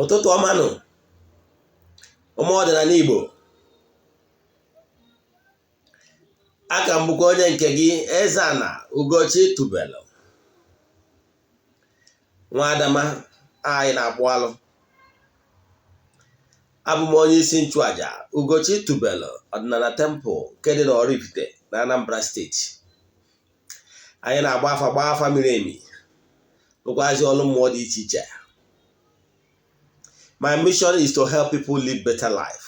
Ụtụtụ ọma nụ, ụmụ ọdịnala Igbo. Aka m bụkwa onye nke gị, Eze-Ana Ugochi tubelu, nwa Adama anyị na-akpụ alụ. Abụ m onye isi nchụaja Ugochi tubelu ọdịnala temple nke dị n'Oraifite na Anambra steeti. Anyị na-agba afa, gbaa afa miri emi, rụkwazi ọrụ mmụọ dị iche iche. My mission is to help people live better life.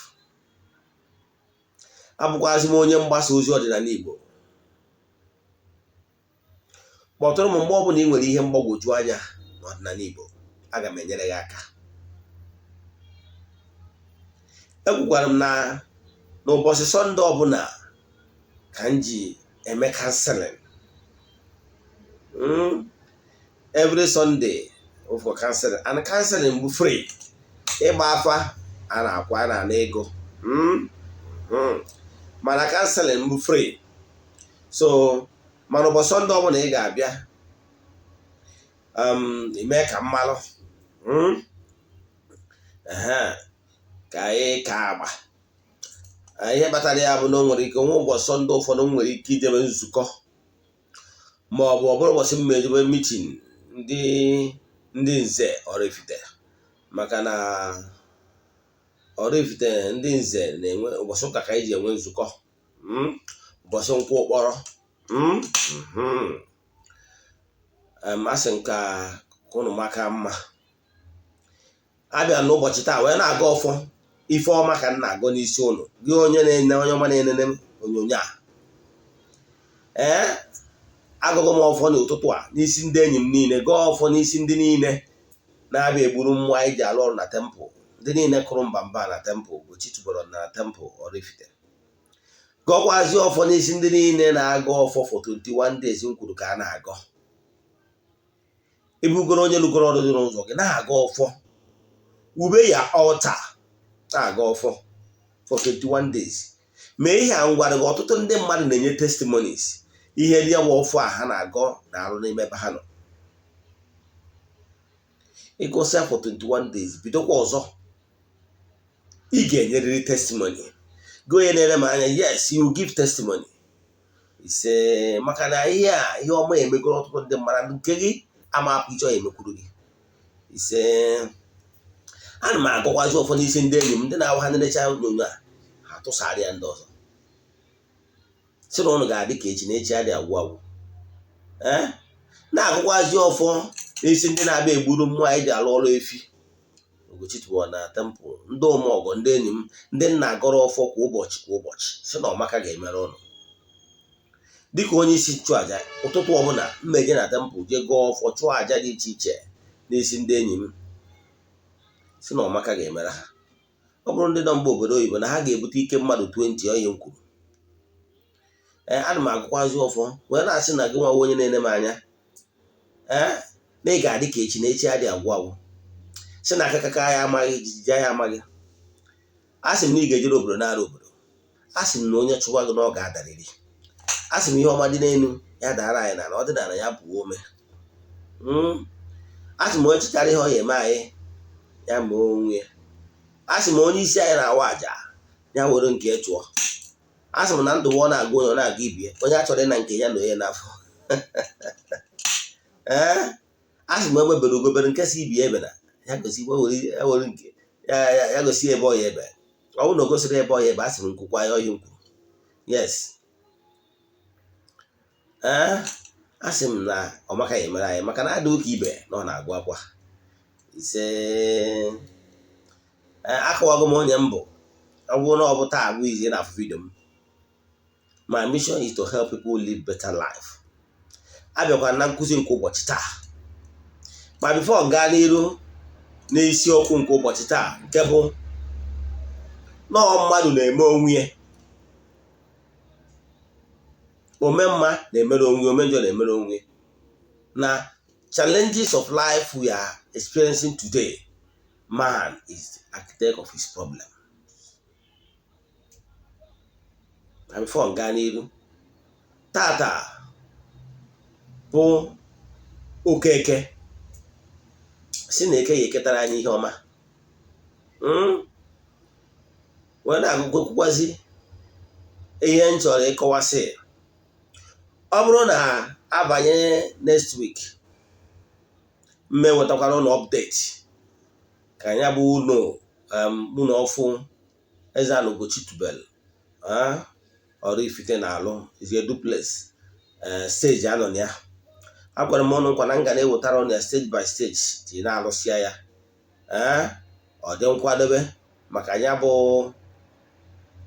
Abụkwazi m onye mgbasa ozi ọdịnala Igbo. Kpọtụrụ m mgbe ọbụla ị nwere ihe mgbagwoju anya n'ọdịnala Igbo, aga m enyere gị aka. Ekwukwara m na n'ụbọchị Sọnde ọbụla ka m ji eme counseling. Every Sunday for counseling, and counseling bụ free. Ịgba afa a na-akwụ, a na-ana ego, mana counseling bụ free. So mana ụbọchị Sọnde ọbụla ị ga-abịa, ime ka m malụ, ka anyị ka agba. Ihe kpatara ya bụ na o nwere ike nwe ụbọchị Sọnde ụfọdụ m nwere ike ijebe nzukọ, ma ọ bụ ọ bụrụ ụbọchị m ejebe meeting ndị nze Oraifite, maka na Oraifite ndị nze na-enwe ụbọchị ụka ka anyị ji enwe nzukọ, ụbọchị nkwụ ụkpọrọ. Asị m ka ụnụ maka mma. Abịa n'ụbọchị taa wee na-agọ ọfọ ife ọma ka m na-agọ n'isi ụnụ, gị onye na-ene, onye ọma na-enene onyonyo a. Ee, agọgo m ọfọ n'ụtụtụ a n'isi ndị enyi m niile, gọọ ọfọ n'isi ndị niile na-abịa egburu mmụọ anyị ji alụ ọrụ na temple, ndị niile kụrụ mbamba na temple Ugochi tubelu na temple Oraifite. Gọkwazi ọfọ n'isi ndị niile na-agọ ọfọ for 21 days m kwuru ka a na-agọ. Ibugoro onye lụgoro ọrụ dị n'ụzọ gị, na-agọ ọfọ, wube ya altar, na-agọ ọfọ for 21 days. Mee ihe a m gwara gị. Ọtụtụ ndị mmadụ na-enye testimonies ihe ndị bụ ọfọ a ha na-agọ na-arụ n'ime ebe ha nọ. Ịgụsịa for 21 days, bidokwa ọzọ, ị ga-enyerịrị testimony. Gị onye na-ere m anya, yes, you give testimony. Ise, maka na ihe a, ihe ọma emegoro ọtụtụ ndị mmadụ, nke gị ama apụ iche ọ emekwuru gị. Ise. Ana m agọkwazi ọfọ n'isi ndị enyi m, ndị na-awa ha nenecha onyonyo a, ha tụsara ya ndị ọzọ, si na ụnụ ga-adị ka echi na echi adị agwụ agwụ. Ee, na-agụkwazi ọfọ n'isi ndị na-abịa egburu mmụọ anyị ji alụ ọrụ efi Ugochi tubelu na temple, ndị ụmụọgọ, ndị enyi m, ndị nna agọrọ ọfọ kwa ụbọchị kwa ụbọchị, si na ọmaka ga-emere ụnụ. Dịka onye isi nchụaja, ụtụtụ ọbụla mmeje na temple jee gọọ ọfọ, chụọ àjà dị iche iche n'isi ndị enyi m, si na ọmaka ga-emere ha. Ọ bụrụ ndị nọ mgbe obodo oyibo na ha ga-ebute ike mmadụ 20 onye m kwuru. Ee, ana m agụkwazi ọfọ wee na-asị na gị nwa onye na-ene m anya, ee, na ị ga-adị ka echi na echi adị agwụ agwụ, si na akakaka ya amaghị jijiji ya amaghị. A sị m na ị ga-ejere obodo nara obodo. A sị m na onye chụwa gị na ọ ga-adarịrị. A sị m ihe ọma dị n'elu ya dara anyị n'ala, ọ dị n'ala ya bụ ome. A sị m onye chịchara ihe ọ ya eme anyị ya ma onwe ya. A sị m onye isi anyị na-awa àjà ya were nke chụọ. A sị m na ndụ ọ na-agụ onye ọ na-aga ibie, onye a chọrọ ịna nke ya na onye n'afọ. Ee, a sị m egbe bere ugobere, nke si ibie ebe na ya gosi ya were nke ya gosi ebe ọ ya ebe. Ọ bụrụ na o gosiri ebe ọ ya ebe, a sị m nkwukwa ya ọhịa m kwuru. Yes, ee, a sị m na ọmaka ya emere anyị, maka na adị ụka ibe na ọ na-agụ akwa. Ise. Ee, akọwago m onye m bụ. Ọ bụrụ na ọ bụ taa bụ izi na-afụ video m, my mission is to help people live better life. Abịakwara na nkụzi nke ụbọchị taa, ma before gaa n'iru n'isiokwu nke ụbọchị taa, nke bụ nọọ mmadụ na-eme onwe ya, ome mma na-emere onwe, ome njọ na-emere onwe, na challenges of life we are experiencing today, man is the architect of his problem. Na before gaa n'iru, tata bụ Okeke, si na eke ya eketara anyị ihe ọma. Wee na-agụkwakwazi ihe m chọrọ ịkọwasị. Ọ bụrụ na abanye next week, mme wetakwara ụlọ update ka ya bụ ụlọ ụlọ ọfụ Eze-Ana Ugochi tubelu Oraifite na-alụ is a duplex stage anọ na ya. Agwara m ụnụ nkwa na m ga na-ewetara ụnụ ya stage by stage ji na-alụsịa ya. Ee, ọ dị nkwadobe maka ya bụ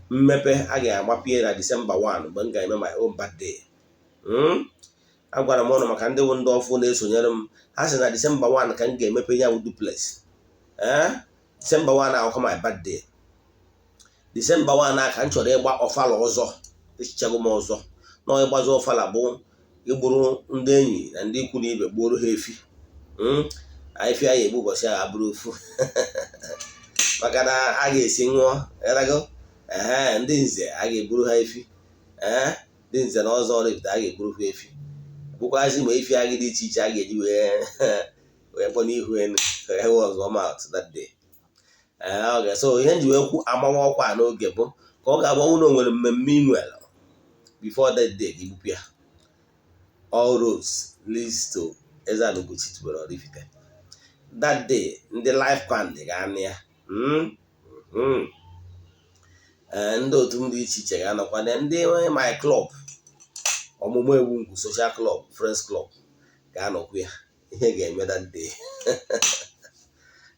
mmepe a ga-agbapie na December 1, mgbe m ga-eme my own birthday. Agwara m ụnụ maka ndị bụ ndị ọfụ na-esonyere m, ha sị na December 1 ka m ga-emepe ya bụ duplex. Ee, December 1 ahụkọ my birthday. December 1 a ka m chọrọ ịgba ọfala ọzọ. Echichago m ọzọ na ịgbazi ọfala bụ igburu ndị enyi na ndị ikwu na ibe, gbuoro ha efi. Efi anyị egbu ụbọchị ahụ abụrụ ofu, maka na a ga-esi ṅụọ erago. Ee, ndị nze a ga-egburu ha efi. Ee, ndị nze na ọzọ Oraifite a ga-egburu ha efi, bụkwazi ma efi agị dị iche iche a ga-eji wee kpọ n'ihu elu ewe ọzọ out that day. Ee, ọ ga so ihe nji wee kwu agbawa ọkwa a n'oge bụ ka ọ ga-agbanwu na o nwere mmemme ị nwere before that day gị gbupụ ya. All roads leads to Eze-Ana Ugochi tubelu Oraifite that day. Ndị live band ga-anụ ya. Ee, ndị otu m dị iche iche ga-anọkwa na ndị my club, ọmụmụ ewu ngwu social club, friends club ga-anọkwa ya. Ihe ga-eme that day,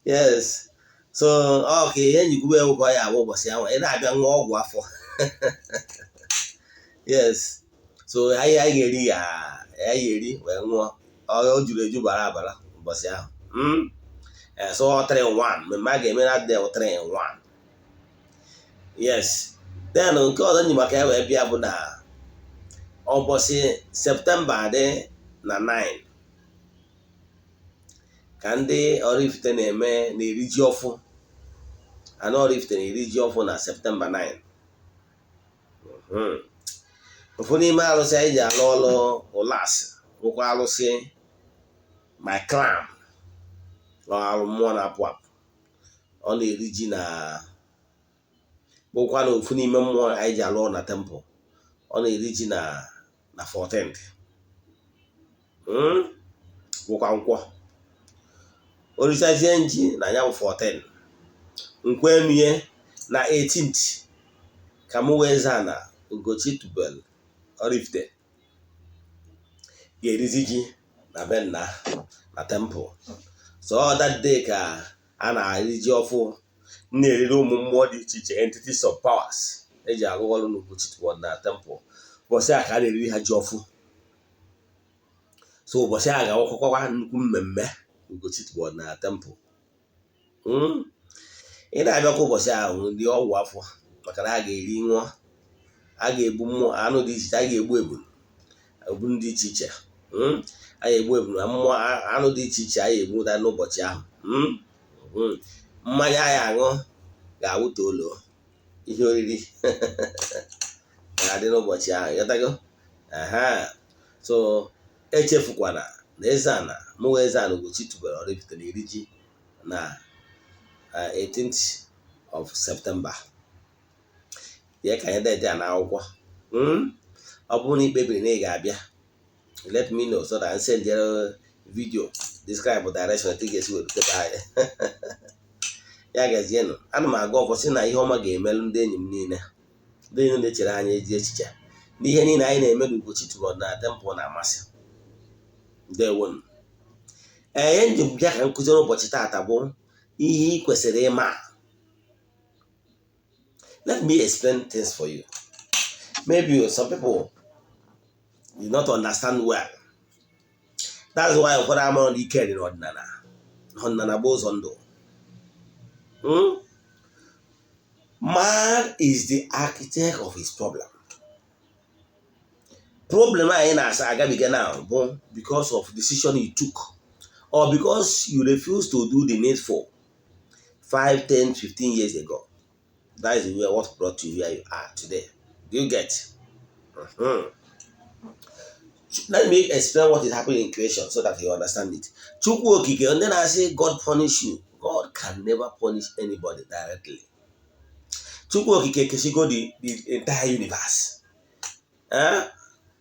yes. So ọ ka ihe njikwube ewu ka ọ ya abụ ụbọchị ahụ ị na-abịa ṅụọ ọgwụ afọ. Yes, so anyị ga-eri ya, anyị ga-eri wee ṅụọ. O juru eju bara abara ụbọchị ahụ. So 3 in 1 mmemme a ga-eme na day, 3 in 1. Yes, then nke ọzọ nyi maka ya wee bịa bụ na ụbọchị September dị na 9 ka ndị Oraifite na-eme na-eri ji ọfụ. Ana Oraifite na-eri ji ọfụ na September 9. Ofu n'ime arụsị anyị ji alụ ọlụ ụlasị bụkwa arụsị my clan, arụ mmụọ na-apụ apụ. Ọ na-eri ji na bụkwa na ofu n'ime mmụọ anyị ji alụ ọrụ na temple. Ọ na-eri ji na 14th, bụkwa nkwọ. Orichazie ji na ya bụ 14, nkwa enue na 18th ka mụ wee zaa na Ugochi tubelu Oraifite ga-erizi ji na be nna na temple. So that day ka a na-eri ji ọfụ, na-eriri ụmụ mmụọ dị iche iche, entities of powers eji arụ ọrụ n'Ugochi tubelu na temple. Ụbọchị a ka a na-eriri ha ji ọfụ. So ụbọchị a ga-akwụkwakwa nnukwu mmemme Ugochi tubelu na temple. Ị na-abịakwa ụbọchị ahụ ndị ọgwụ afọ, maka na a ga-eri ṅụọ, a ga-egbu mmụọ anụ dị iche iche, a ga-egbu ebulu, ebulu dị iche iche. A ga-egbu ebulu mmụọ, anụ dị iche iche a ga-egbu n'ụbọchị ahụ. Mmanya anyị aṅụ ga-awụta olo, ihe oriri ga-adị n'ụbọchị ahụ. Ịghọtago? So echefukwana na Eze-Ana mụ, Eze-Ana Ugochi tubelu Oraifite na eri ji na 18th of September. Ya ka anyị dede ya n'akwụkwọ. Ọ bụrụ na ị kpebiri na ị ga-abịa, let me know so that I send you video describe direction etu ị ga-esi wee rute be anyị. Ya gazienụ. Ana m aga ọfọ sị na ihe ọma ga-emelụ ndị enyi m niile, ndị enyi na-echere anyị ezi echiche n'ihe niile anyị na-eme n'Ugochi tubelu na temple na-amasị. Ndewonu. Ee, ihe nji bịa ka nkụziri ụbọchị taata bụ ihe ị kwesịrị ịma. Let me explain things for you. Maybe some people did not understand well. That's why ụfọdụ amụrụ na ike dị n'ọdịnala. Ọdịnala bụ ụzọ ndụ. Man is the architect of his problem. Problem anyị na-asa agabiga now bụ because of decision you took or because you refuse to do the needful 5, 10, 15 years ago. That is where what brought you where you are today. Do you get? Let me explain what is happening in creation so that you understand it. Chukwu Okike, ndị na-asị God punish you, God God can never punish anybody directly. Chukwu Okike kesigo the entire universe. Eh?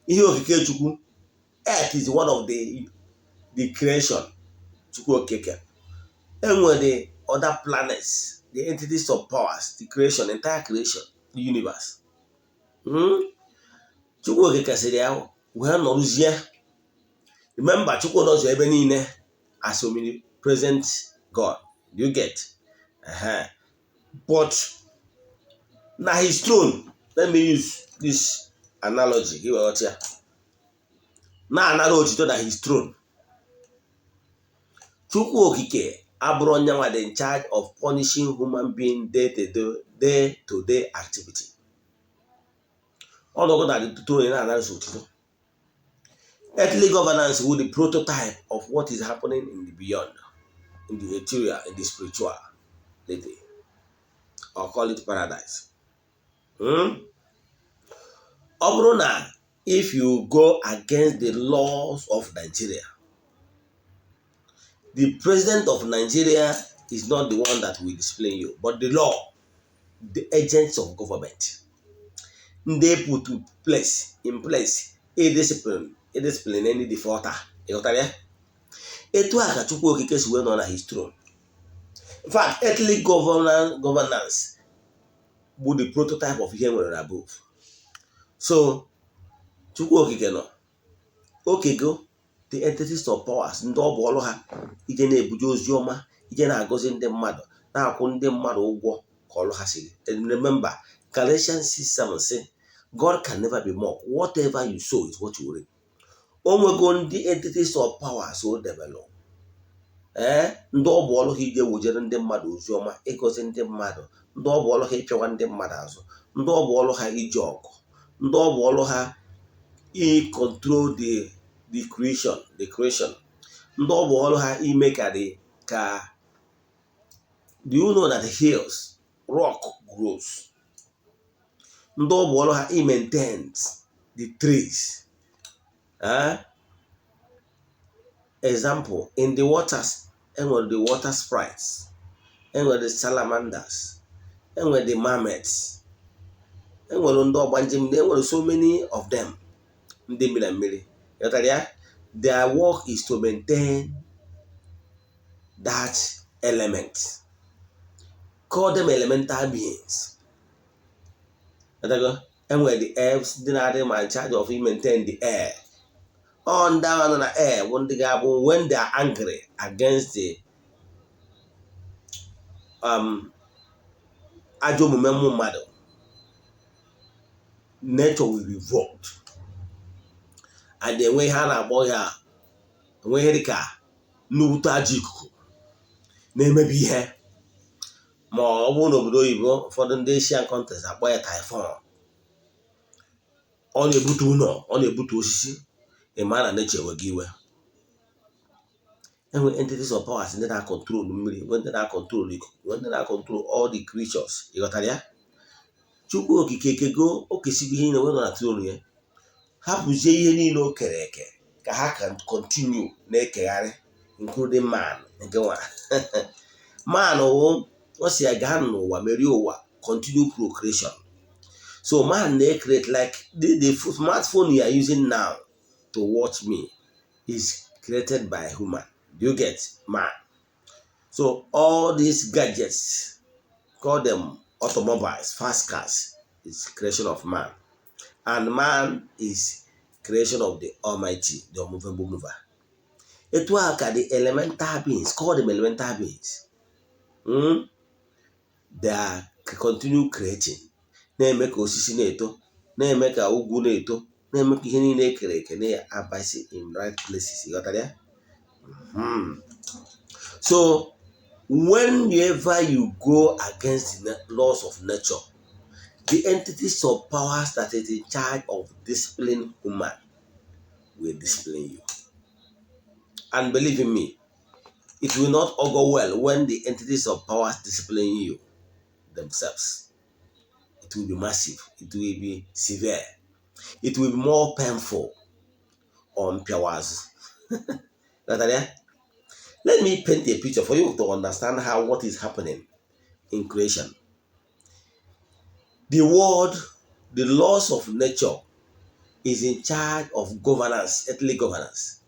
Ihe okike Chukwu, earth is one of the creation Chukwu Okike. Enwere the other planets, the entities of powers, the creation, entire creation, the universe. Chukwu Okike sịrị ya wee nọrụzie. Remember, Chukwu nọzụ ebe niile as omnipresent God. Do you get? But na his throne, let me use this analogy gị wee ghọta ya, na-anara otito na his throne. Chukwu Okike abụrụ onye nwa dị in charge of punishing human being day to day, day to day activity. Ọnọgụ na the throne na-anara otito. Earthly governance will the prototype of what is happening in the beyond, in the ethereal, in the spiritual or call it paradise. Ọ bụrụ na if you go against the laws of Nigeria, the president of Nigeria is not the one that will discipline you, but the law, the agents of government ndị put to place in place a discipline any defaulter. Ịghọtara ya? Etu a ka Chukwu Okike si wee nọ na his throne. In fact, earthly governance bụ the prototype of ihe nwere above. So Chukwu Okike nọ okego the entities of powers, ndị ọ bụ ọrụ ha ije na-ebuje ozi ọma, ije na-agọzi ndị mmadụ, na-akwụ ndị mmadụ ụgwọ ka ọrụ ha siri. And remember, Galatians 6:7 say God can never be mocked. Whatever you sow is what you reap. O nwego ndị entities of powers o develop, ee, ndị ọ bụ ọrụ ha ije wujere ndị mmadụ ozi ọma, ịgọzi ndị mmadụ, ndị ọ bụ ọrụ ha ịpịawa ndị mmadụ azụ, ndị ọ bụ ọrụ ha iji ọgụ, ndị ọ bụ ọrụ ha i-control the creation, ndị ọ bụ ọrụ ha ime ka the ka. Do you know that the hills, rock grows? Ndị ọ bụ ọrụ ha i-maintain the trees. Eh? Example, in the waters, enwere the water sprites, enwere the salamanders, enwere the mermaids, enwere ndị ọgbanje mmiri, enwere so many of them, ndị mmiri na mmiri. Ghọtara ya? Their work is to maintain that element. Call them elemental beings. Ghọtago? Enwere the elves, ndị na-adị ma in charge of maintain the air. Ọ ndị agha nọ na air bụ ndị ga-abụ when they are angry against the ajọ omume ụmụ mmadụ, nature will revolt and enwe ihe a na-akpọ ya, enwe ihe dịka nnukwute ajọ ikuku na-emebi ihe. Ma ọ bụrụ n'obodo oyibo, ụfọdụ ndị Asian countries akpọ ya typhoon. Ọ na-ebute ụlọ, ọ na-ebute osisi. Ịma na nature enweghị iwe. Enwe entities of powers, ndị na-control mmiri, nwe ndị na-control ikuku, nwe ndị na-control all the creatures. Ịghọtara ya? Chukwu Okike ekego, o kesigo ihe niile wee nọ na throne ya, hapụzie ihe niile o kere eke ka ha can continue na-ekegharị, including man. Nke nwa man wụ ọ si ya gaa n'ụwa, merie ụwa, continue procreation. So man na-create, like the smartphone you are using now to watch me is created by human. Do you get? Man. So all these gadgets, call them automobiles, fast cars, is creation of man, and man is creation of the Almighty, the unmovable mover. Etu a ka the elemental beings, call them elemental beings, They are continue creating, na-eme ka osisi na-eto, na-eme ka ugwu na-eto, na-eme ka ihe niile ekere eke na-abasi in right places. Ghọtara ya? So whenever you go against the laws of nature, the entities of powers that is in charge of discipline human will discipline you. And believe in me, it will not all go well when the entities of powers discipline you themselves. It will be massive, it will be severe, it will be more painful on mpịawa azụ. Ghọtara ya? Let me paint a picture for you to understand how what is happening in creation. The world, the laws of nature is in charge of governance, earthly governance.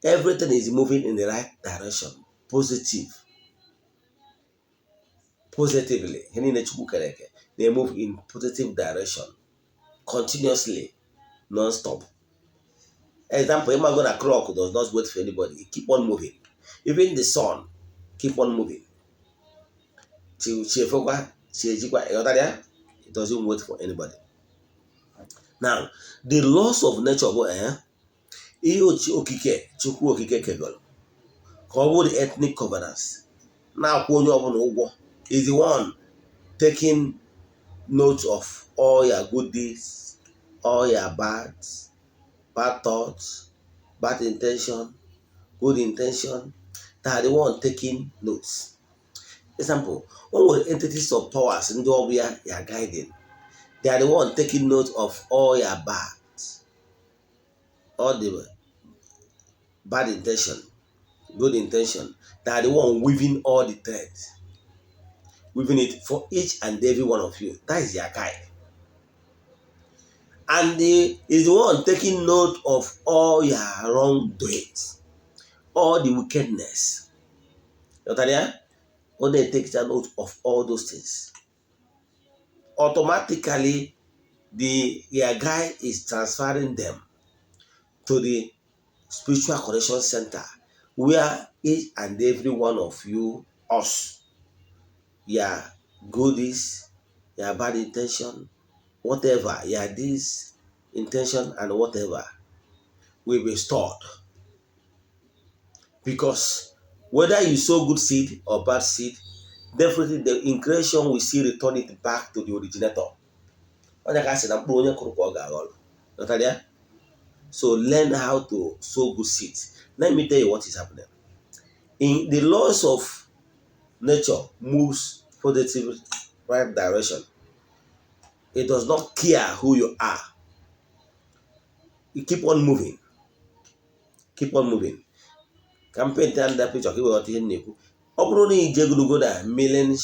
Everything is moving in the right direction, positive, positively. Ihe niile Chukwu kere eke na-move in positive direction continuously, non-stop. Example, ịmago na clock does not wait for anybody. It keep on moving. Even the sun keep on moving. Chi chi efekwa, chi ejikwa, ịghọtara ya? It doesn't wait for anybody. Now, the laws of nature bụ ihe okike Chukwu Okike kegoro ka ọ bụrụ the earthly governance na-akwụ onye ọbụla ụgwọ is the one taking note of all your good deeds, all your bad thoughts, bad intention, good intention. They are the one taking notes. Example, o nwere entities of powers ndị ọ bụ ya ya guiding. They are the one taking note of all your bad, all the bad intention, good intention. They are the one weaving all the threads, weaving it for each and every one of you. That is their guide. And the is the one taking note of all your wrongdoings, all the wickedness. Ghọtara ya? Ọ na-etake note of all those things. Automatically, the your guide is transferring them to the spiritual correction center where each and every one of you, us, your goodies, your bad intention, whatever, your this intention and whatever will be stored. Because whether you sow good seed or bad seed, definitely the in creation will still return it back to the originator. Onye ka a sị na mkpụrụ onye kụrụ ka ọ ga-aghọrọ. Ghọtara ya? So learn how to sow good seeds. Let me tell you what is happening. In the laws of nature moves positive right direction. It does not care who you are. You keep on moving. Keep on moving. Ka m paint that picture ka ị ghọta ihe m na-ekwu. Ọ bụrụ na ị jegodogo na milling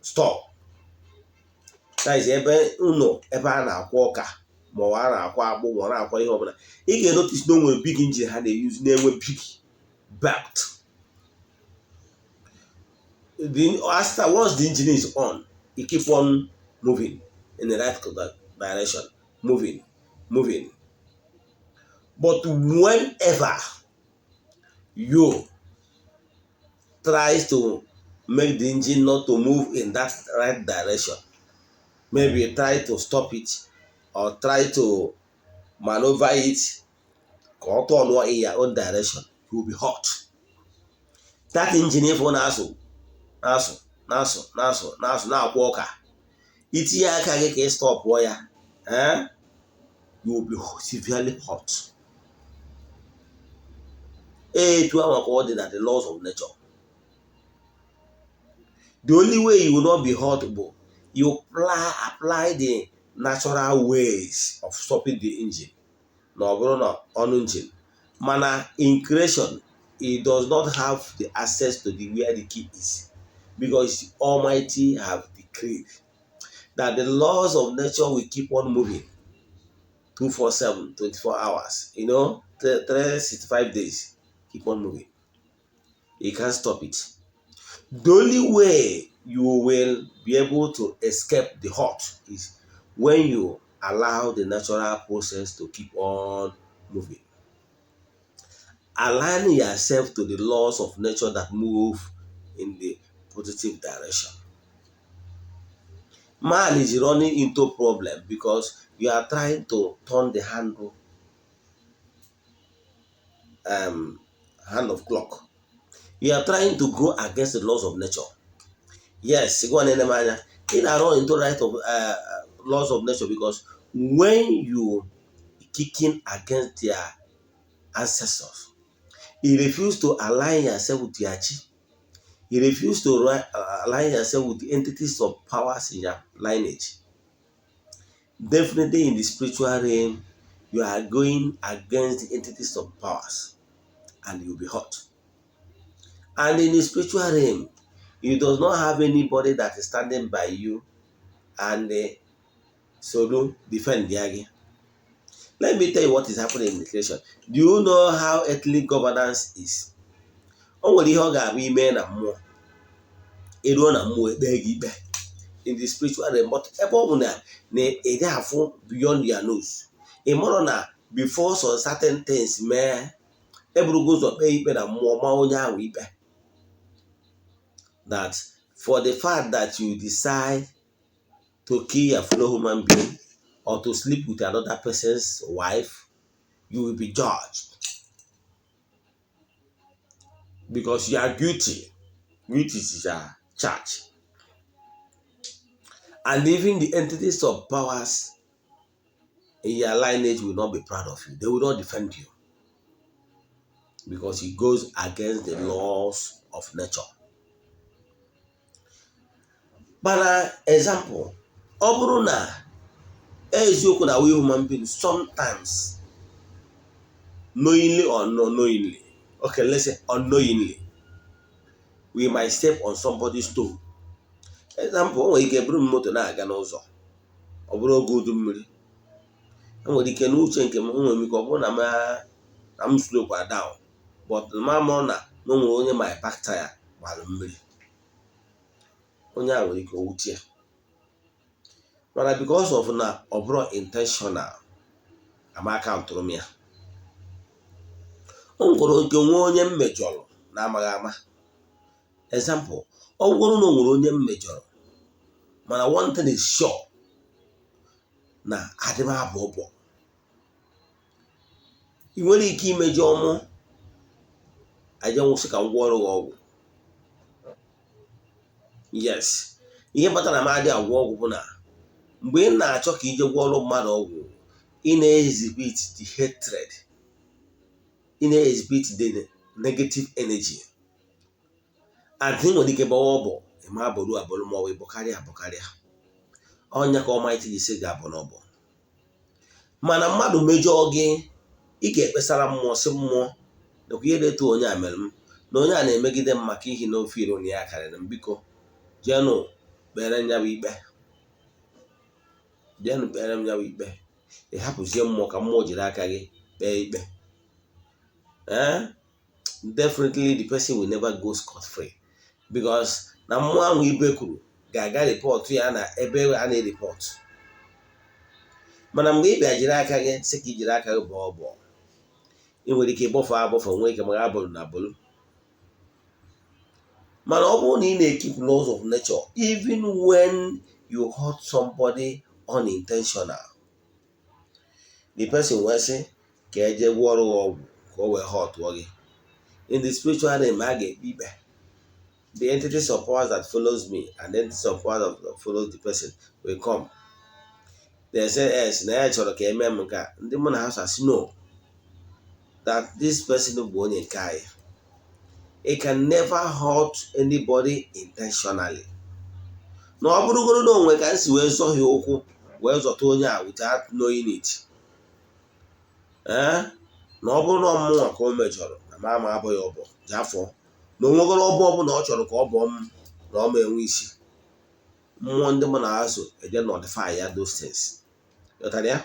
store, that is ebe ụlọ ebe a na-akwọ ọka ma ọ a na-akwọ akpụ ma ọ na-akwọ ihe ọbụla, ị ga-enotice na o nwere big engine ha na-use na-enwe big belt. The after once the engine is on, it keep on moving in the right direction, moving, moving. But whenever you try to make the engine not to move in that right direction, maybe you try to stop it or try to maneuver it ka ọ turn in your own direction, you will be hot. That engine ịfụ na-asụ na-asụ na-asụ na-asụ na-asụ na-akwọ ọka, itinye aka gị ka ị stopụọ ya, eh? You will be severely hot. Etu ahụ ka ọ dị na the laws of nature. The only way you will not be hot bụ you apply the natural ways of stopping the engine, na ọ bụrụ na ọnụ engine, mana in creation it does not have the access to the where the key is, because the Almighty have decreed that the laws of nature will keep on moving 247, 24 hours, 365 days, keep on moving. You can't stop it. The only way you will be able to escape the hot is when you allow the natural process to keep on moving. Align yourself to the laws of nature that move in the positive direction. Man is running into problem because you are trying to turn the handle, hand of clock. You are trying to go against the laws of nature. Yes, go on, anya. Ị na-run into right of laws of nature because when you kicking against their ancestors, you refuse to align yourself with their chi. You refuse to align yourself with the entities of powers in your lineage. Definitely in the spiritual realm, you are going against the entities of powers. And you'll be hurt. And in the spiritual realm, you does not have anybody that is standing by you and soro defend ya gị. Let me tell you what is happening in the creation. Do you know how earthly governance is? O nwere ihe ọ ga-abụ ime na mmụọ, eruo na mmụọ, ekpe gị ikpe in the spiritual realm. But ebe ọ bụ na ị dị afụ beyond your nose, ị mụrụ na before some certain things mee, eburugo ụzọ kpee ikpe na mmụọ, ma onye ahụ ikpe that for the fact that you decide to kill your fellow human being or to sleep with another person's wife, you will be judged because you are guilty. Guilty is a charge. And even the entities of powers in your lineage will not be proud of you. They will not defend you because it goes against the laws of nature. Mana example, ọ bụrụ na eziokwu na we human beings sometimes, knowingly or unknowingly, okay, let's say unknowingly, we might step on somebody's toe. Example, o nwere ike bụrụ m moto na-aga n'ụzọ, ọ bụrụ oge udu mmiri, enwere ike n'uche nke m, enwere m ike ọ bụrụ na m slow kwa down, but ma mụrụ na o nwere onye my back tire gbara mmiri. Onye a nwere ike owutie ya, mana because of na ọ bụrụ intentional, amaka ntụrụ m ya. O nwekwara nke nwee onye m mejọrọ na-amaghị ama. Example, ọ bụrụ na o nwere onye m mejọrọ, mana one thing is sure, na adị m abụ ọbọ. Ị nwere ike imejọ mụ, aje nwụsị ka m gwọọrọ gị ọgwụ. Yes, ihe kpatara m adị agwọ ọgwụ bụ na mgbe ị na-achọ ka ije gwọọrọ mmadụ ọgwụ, ị na-exhibit the hatred, ị na-exhibit the negative energy, and ị nwere ike gbawa ọbọ, ịma abọrụ abọrụ ma ọ bụ ịbọkarịa abọkarịa. Ọnya ka Almighty ji sị ga-abụ n'ọbọ. Mana mmadụ mejọọ gị, ị ga-ekpesara mmụọ, sị mmụọ, nakwa ihe dị onye a mere m, na onye a na-emegide m, maka ihi na ofe iro na ya karịrị m. Biko jeenụ kpere m ya bụ ikpe, jeenụ kpere m ya bụ ikpe. Ị hapụzie mmụọ ka mmụọ jiri aka gị kpee ikpe. Ee, definitely the person will never go scot free, because na mmụọ ahụ ibe kwuru ga-aga report ya na ebe a na-ereport. Mana mgbe ị bịa jiri aka gị sị ka i jiri aka gị bọọ ọbọ, ị nwere ike ịbọfe abọfe, nwee ike maka abụrụ na abụrụ. Mana ọ bụrụ na ị na-ekeep laws of nature, even when you hurt somebody unintentional, the person wee sị ka eje gwọrọ gị ọgwụ ka o wee hurtụọ gị, in the spiritual realm a ga-ekpe ikpe. The entities of powers that follows me and the entities of powers that follows the person will come. They say yes, na ya chọrọ ka eme m nke a. Ndị mụ na ha asị no, that this person bụ onye nke anyị. It can never hurt anybody intentionally. Na ọ bụrụgoro na onwe ka m si wee zọhie ụkwụ wee zọta onye a without knowing it, ee, na ọ bụrụ na ọmụnwa ka o mejọrọ, na ma ama abụghị ọbọ ji afọ na onwegoro ọbọ ọbụla ọ chọrọ ka ọ bọọ m, na ọ ma enwe isi. Mmụọ ndị mụ na ha so eje notify ya those things. Ghọtara ya?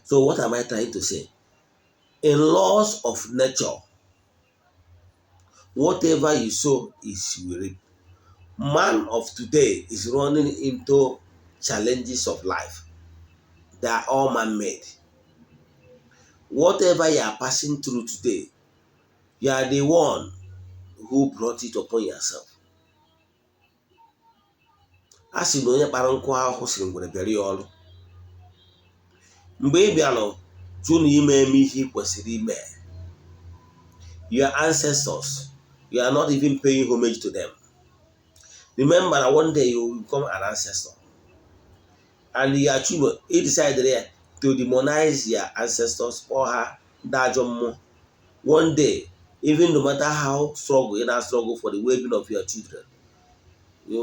So what am I trying to say? In laws of nature, whatever you sow is you reap. Man of today is running into challenges of life. They are all man-made. Whatever you are passing through today, you are the one who brought it upon yourself. A sị na onye kpara nkụ ahụhụ siri ngwere bịara ya ọrụ. Mgbe ị bịara jụ na ime eme ihe ị kwesịrị ime, your ancestors, you are not even paying homage to them. Remember that one day you will become an ancestor, and your children, you decided to demonize your ancestors or ha ndị ajọ mmụọ. One day, even no matter how struggle you now struggle for the well-being of your children,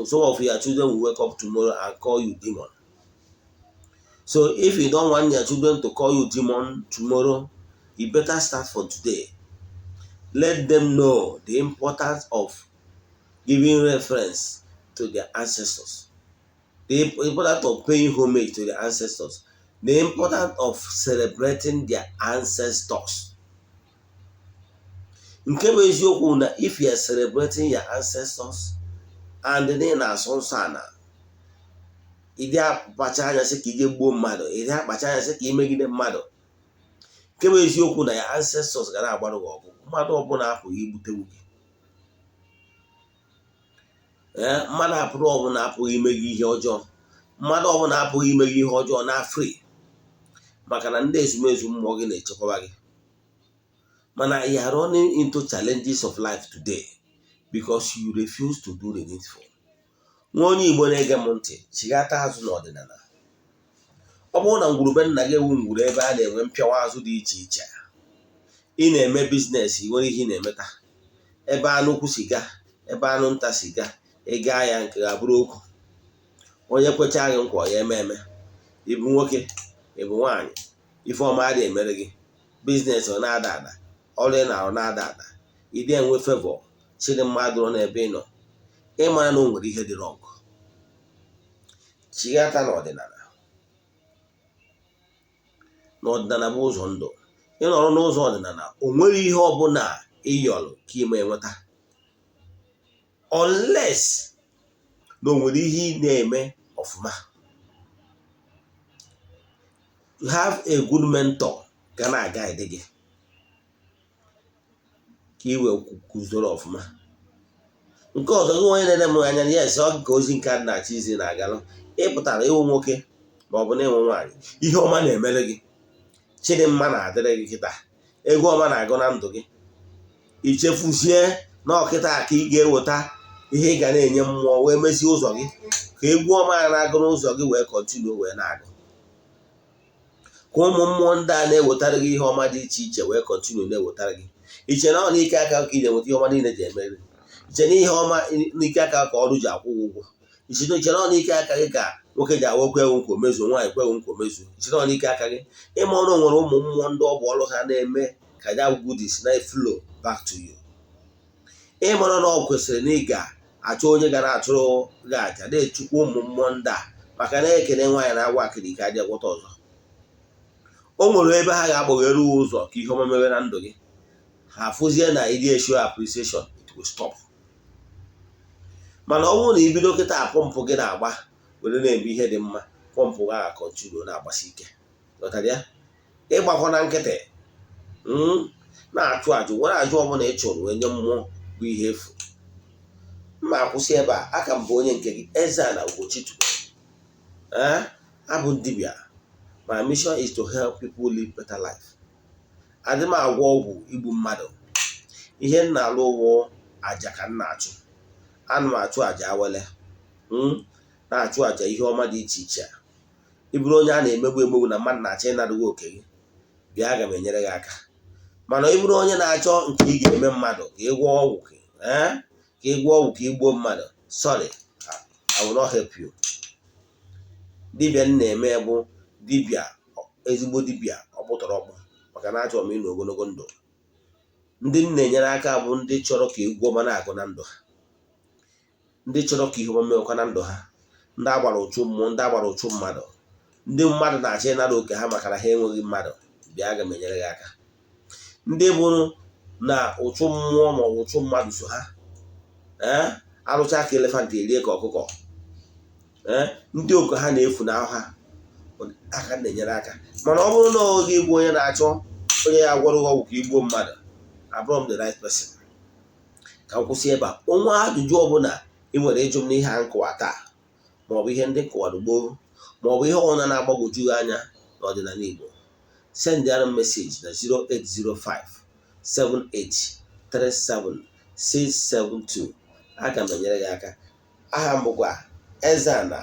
some of your children will wake up tomorrow and call you demon. So if you don't want your children to call you demon tomorrow, you better start from today. Let them know the importance of giving reference to their ancestors, the importance of paying homage to their ancestors, the importance of celebrating their ancestors. Nke bụ eziokwu na if you are celebrating your ancestors and ị na-asọ nsọ ana, ịdị akpacha anya sị ka ije gbuo mmadụ, ịdị akpacha anya sị ka imegide mmadụ. Nke bụ eziokwu na ya ancestors ga na-agbarụ gị ọgụ, mmadụ ọbụla apụghị igbutewu gị. Ee, mmadụ apụrụ ọbụla apụghị ime gị ihe ọjọọ, mmadụ ọbụla apụghị ime gị ihe ọjọọ na free, maka na ndị ezumezu mmụọ gị na-echekwaba gị. Mana you are running into challenges of life today because you refuse to do the needful. Nwa onye Igbo na-ege m ntị, chighata azụ n'ọdịnala. Ọ bụrụ na ngwurube nna gị ewu ngwuru ebe a na-enwe mpịawa azụ dị iche iche, ị na-eme business, ị nwere ihe ị na-emeta, ebe anụ ukwu siga, ebe anụ nta siga, ị gaa ya nke ga-abụrụ okwu. Onye kwecha gị nkwa ya eme eme. Ịbụ nwoke, ịbụ nwaanyị, ife ọma adị emere gị, business ọ na-ada ada, ọrụ ị na-arụ na-ada ada, ịdị enwe favour chịrị mmadụ nọ n'ebe ị nọ, ịmara na o nwere ihe dị wrong. Chighata n'ọdịnala. N'ọdịnala bụ ụzọ ndụ. Ịnọrọ n'ụzọ ọdịnala, o nwere ihe ọbụla ịyọrọ ka ime enweta, unless na o nwere ihe ị na-eme ọfụma. You have a good mentor ga na-aguide gị ka ị wee kụzoro ọfụma. Nke ọzọ, gị onye na-ele m anya, yes, ọ ka ozi nke a na-achọ izi na-agalụ. Ị pụtara ịwụ nwoke ma ọ bụ na ịnwe nwaanyị, ihe ọma na-emere gị, chidimma na-adịrị gị kịta, ego ọma na-agụ na ndụ gị, ichefuzie na ọkịta ka ị ga-eweta ihe ị ga na-enye mmụọ wee mezie ụzọ gị ka egwu ọma na-agụ n'ụzọ gị wee continue wee na-agụ, ka ụmụ mmụọ ndị a na-ewetara gị ihe ọma dị iche iche wee continue na-ewetara gị. Iche na ọ n'ike aka ka ị ga-enweta ihe ọma niile ji emeri? Iche na ihe ọma n'ike aka ka ọrụ ji akwụ gị ụgwọ? Iche na ọ n'ike aka gị ka nwoke ji awa kwewu nkwa omezuo, nwaanyị kwewu nkwa omezuo? Iche na ọ n'ike aka gị? Ịma ọrụ nwere ụmụ mmụọ ndị ọ bụ ọrụ ha na-eme ka ya goodies na flow back to you. Ịmara na ọ kwesịrị na ị ga-achọ onye ga na-achụrụ gị àjà, na-echukwa ụmụ mmụọ ndị a, maka na ekene nwaanyị na-agwa akịrị ike adị agwọta ọzọ. O nwere ebe ha ga-agbaghere ụzọ ka ihe ọma mewe na ndụ gị. Ha fụzie na ịdị show appreciation, it will stop. Mana ọ bụrụ na ibido kịta pump gị na-agba were na-eme ihe dị mma, pump gị agha continue na-agbasi ike. Ghọtara ya? Ịgbakọ na nkịtị na-achụ àjụ nwere àjụ ọbụla ị chụrụ wee nye mmụọ bụ ihe efu. Mma akwụsị ebe a. Aka m bụ onye nke gị, Eze-Ana Ugochi tubelu. Ee, abụ dibịa. My mission is to help people live better life. Adị m agwọ ọgwụ igbu mmadụ. Ihe m na-alụ ụwụ àjà ka m na-achụ. Ana m achụ àjà awele, na-achụ àjà ihe ọma dị iche iche. Ị bụrụ onye a na-emegbu emegbu na mmadụ na-achọ ịnara gị oke gị, bịa, aga m enyere gị aka. Mana ị bụrụ onye na-achọ nke ị ga-eme mmadụ ka ị gwọọ ọgwụ, ka ị gwọọ ọgwụ ka ị gbuo mmadụ, sorry, I will not help you. Dibịa m na-eme bụ dibịa, ezigbo dibịa ọkpụtọrọkpụ, maka na achọrọ m ịnọ ogologo ndụ. Ndị m na-enyere aka bụ ndị chọrọ ka egwu ọma na-agụ na ndụ ha, ndị chọrọ ka ihe ọma mewekwa na ndụ ha, ndị agbara ụchụ mmụọ, ndị agbara ụchụ mmadụ, ndị mmadụ na-achọ ịnara oke ha maka na ha enweghị mmadụ. Bịa, aga m enyere gị aka. Ndị bụrụ na ụchụ mmụọ ma ọ bụ ụchụ mmadụ so ha, ee, arụcha ka elephant erie ka ọkụkọ, ee, ndị oke ha na-efu na ha aka na-enyere aka. Mana ọ bụrụ na oge igbu onye na-achọ onye ya gwọrọ gị ọgwụ ka igbuo mmadụ, abụrọ m the right person. Ka m kwụsị ebe a. Onwe ajụjụ ọbụla ị nwere ịjụ m n'ihe a nkụwa taa, maọbụ ihe ndị nkụwara gboo, maọbụ ihe ọbụla na-agbagwoju gị anya n'ọdịnala Igbo, send ya message na 0805 7837 672. Aga m enyere gị aka. Aha m bụkwa Eze-Ana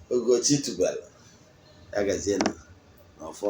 Ugochi tubelu. Ya gazienụ n'ọfọ.